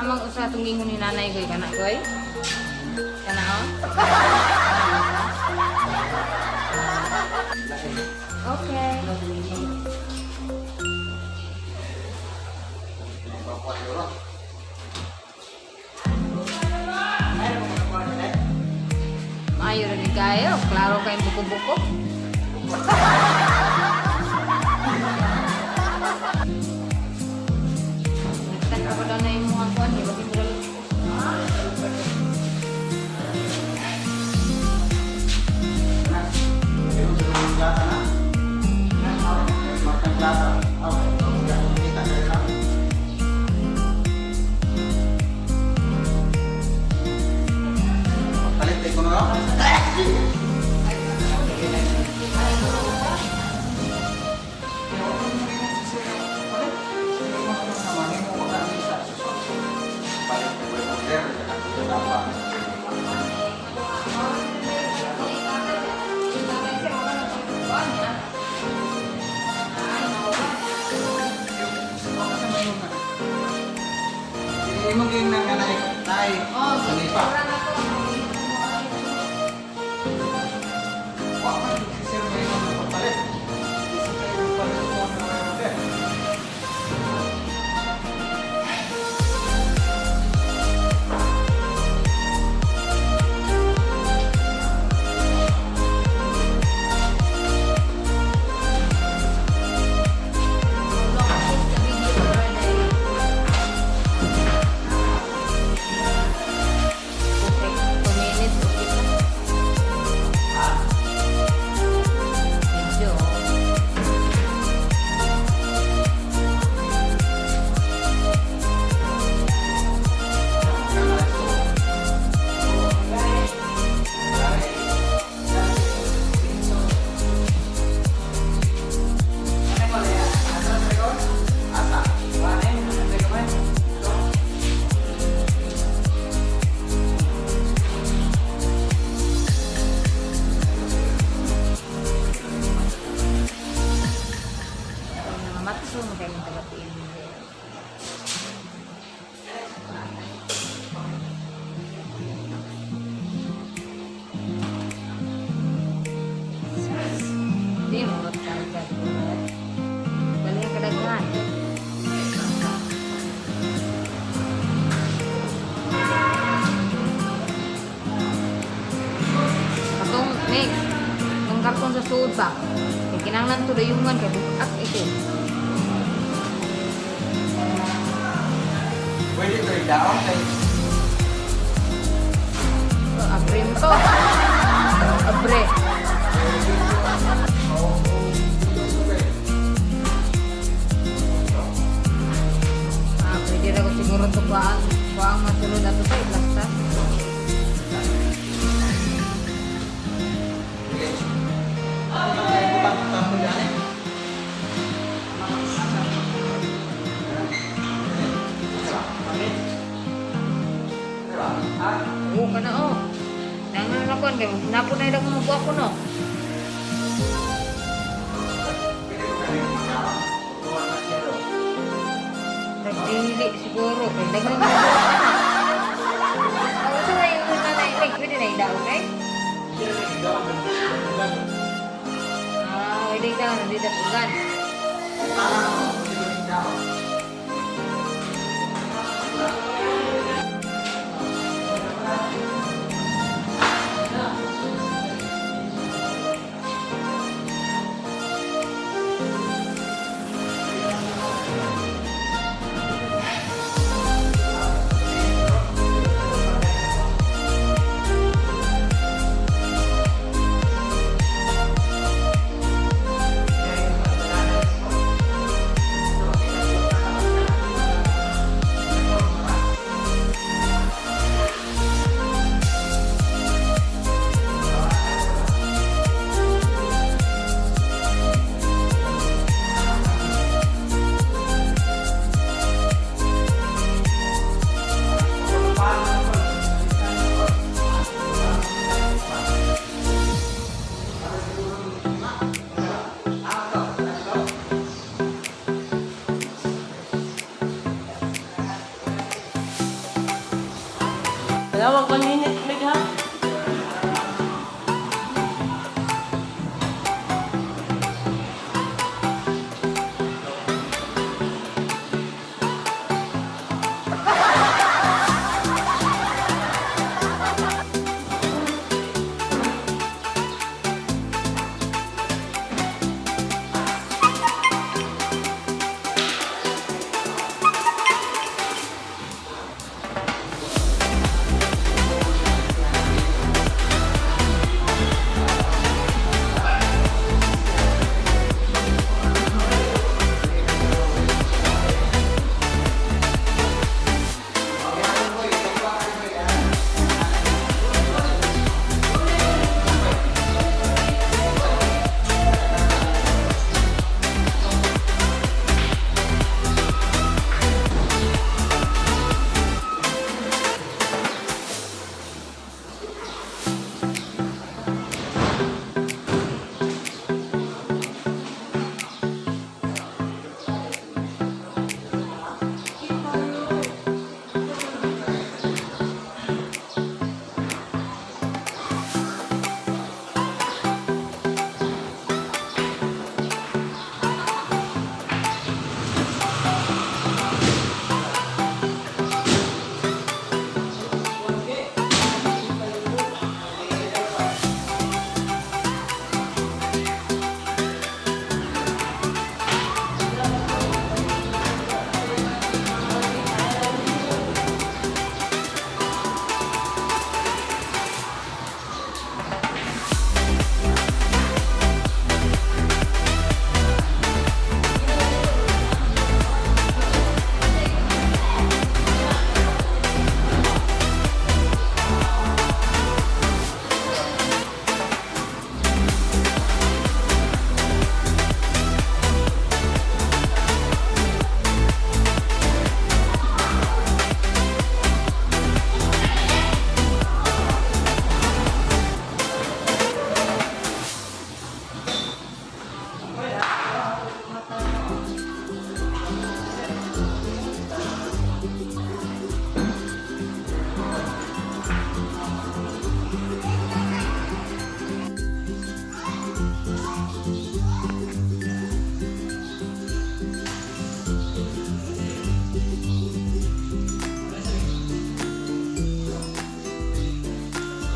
Amang usa tong gingon ni nanay goy kana goy. Kana oh. Okay. Maayo ra ni kayo, klaro kay buko-buko. Nagtan ko daw na yung mga kuan, di ba kinuralo? Palit ko na. Palit ko yung order, apa. Imong ging nang kanay tay. Oh, Sanipa. siguro na to. Wa man si sir may mga papalit. Isa kayo palit ko ang mga order. Long video already. Daghan mo kayo ng tagapiin. Hindi mo magkarga. Balik ka daghan. Katong mix, itong karton sa suod ba? Kay kinahanglan to dayungan kay bukat ito. Pwede ito i-down kay Oh, abre mo to. Abre. Ah, pwede ra ko siguro to kuhaan. Kuhaan masulod ato pa iplasta. Oo ka na oh. Nangan na kuan kay napo na mo buwa ko no. Nagdili siguro kay daghan na buwa ka na. Ang usa na yung una na ilig, pwede na idaw kay? Ah, pwede daw, hindi dapugan. Wala, wag 1 minute, Meg, ha?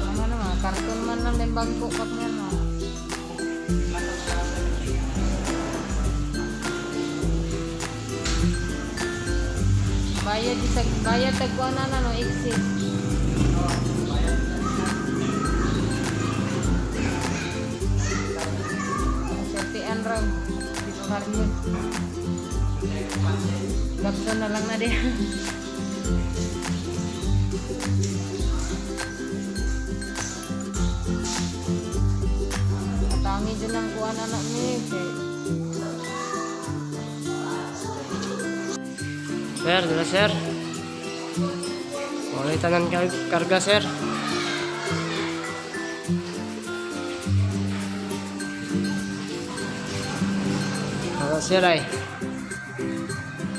Ano naman, karton man lang din bangko kap nga no. Bayad sa bayad tagwa na na no exit. Sertian raw. Di pa karton. Gapso na lang na di. Tangi dyan ang kuha na na ni. Kay Sir, dala sir. Wala tanan karga sir. Ano sir ay?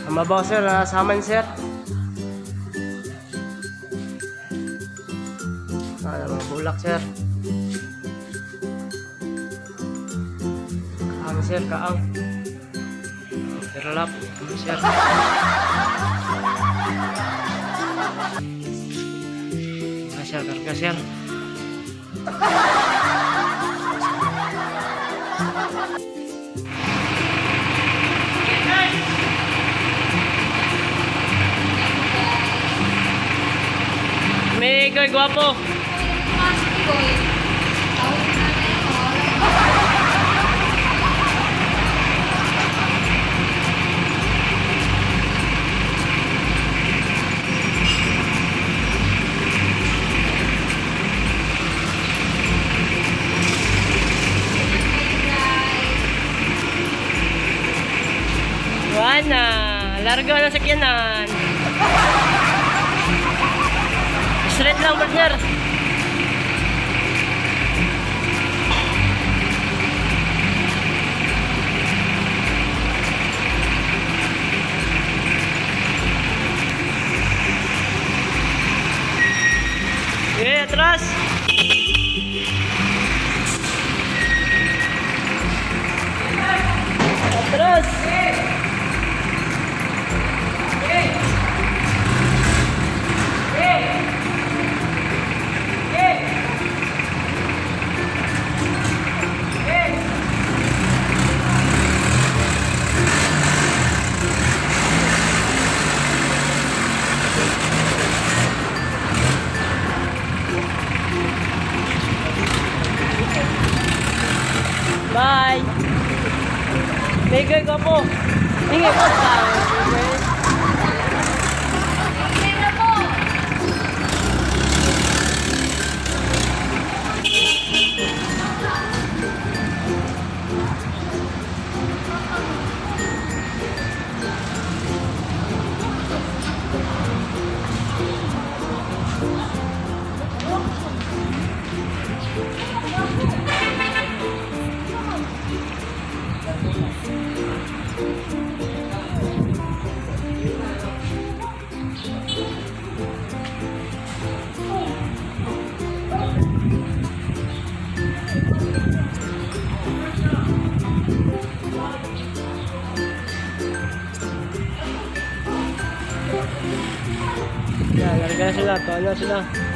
Amabaw sir, saman sir. Ano mga bulak sir. Kaang sir, kaang. Sir lap, sir. Ah, sir, karga sir. May koy gwapo. Wala, largo na sakyanan. Straight lang, partner. Eh, atras! Atras! Bye! Bigay ko po! Hingi po sa Yan, larga na sila. Tuwa na sila.